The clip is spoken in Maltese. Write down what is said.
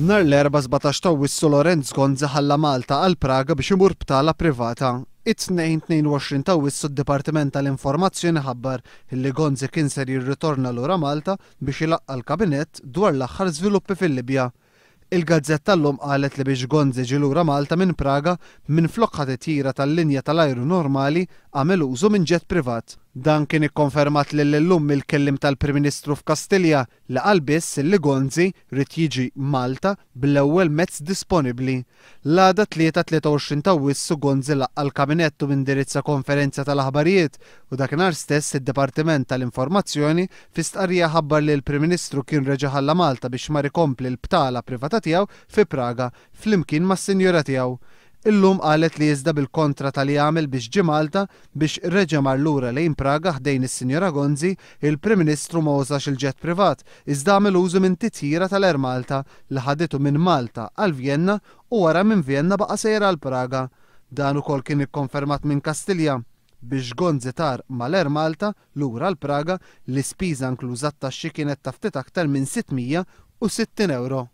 Nhar l-Erbgħa 17 t'Awwissu Lorenz Gonzi ħalla Malta għal Praga biex imur btala privata. It-Tnejn 22 t'Awwissu d-Dipartiment tal-Informazzjoni ħabbar li Gonzi kien ser jirritorna lura Malta biex ilaqqa' l-Kabinett dwar l-aħħar żviluppi fil-Libja. Il-gazzetta Illum qalet li biex Gonzi ġie lura Malta minn Praga, minflok ħa titjira tal-linja tal-ajru normali, għamel użu minn jet privat. Dan kien ikkonfermat lil Illum mill-kelliem tal-Prim Ministru f'Kastilja li qal biss li Gonzi ried jiġi Malta bl-ewwel mezz disponibbli. L-għada t-Tlieta 23 t'Awwissu Gonzi laqqa' l-Kabinett u indirizza konferenza tal-aħbarijiet u dakinhar stess id-Dipartiment tal-Informazzjoni fi stqarrija ħabbar li l-Prim Ministru kien reġa' ħalla Malta biex mar ikompli l-btala privata tiegħu fi Praga flimkien mas-sinjura tiegħu. Illum qalet li iżda bil-kontra ta' li għamel biex ġie Malta biex reġa' mar lura lejn Praga ħdejn is-Sinjora Gonzi, il-Prim Ministru ma użax il-jet privat iżda għamel użu minn titjira tal-Air Malta li ħaditu minn Malta għal Vjenna u wara minn Vjenna baqa' sejjer għal Praga. Dan ukoll kien ikkonfermat minn Kastilja. Biex Gonzi tar mal-Air Malta lura għal Praga, l-ispiża inkluża t-taxxi kienet ta' ftit aktar minn 660 ewro.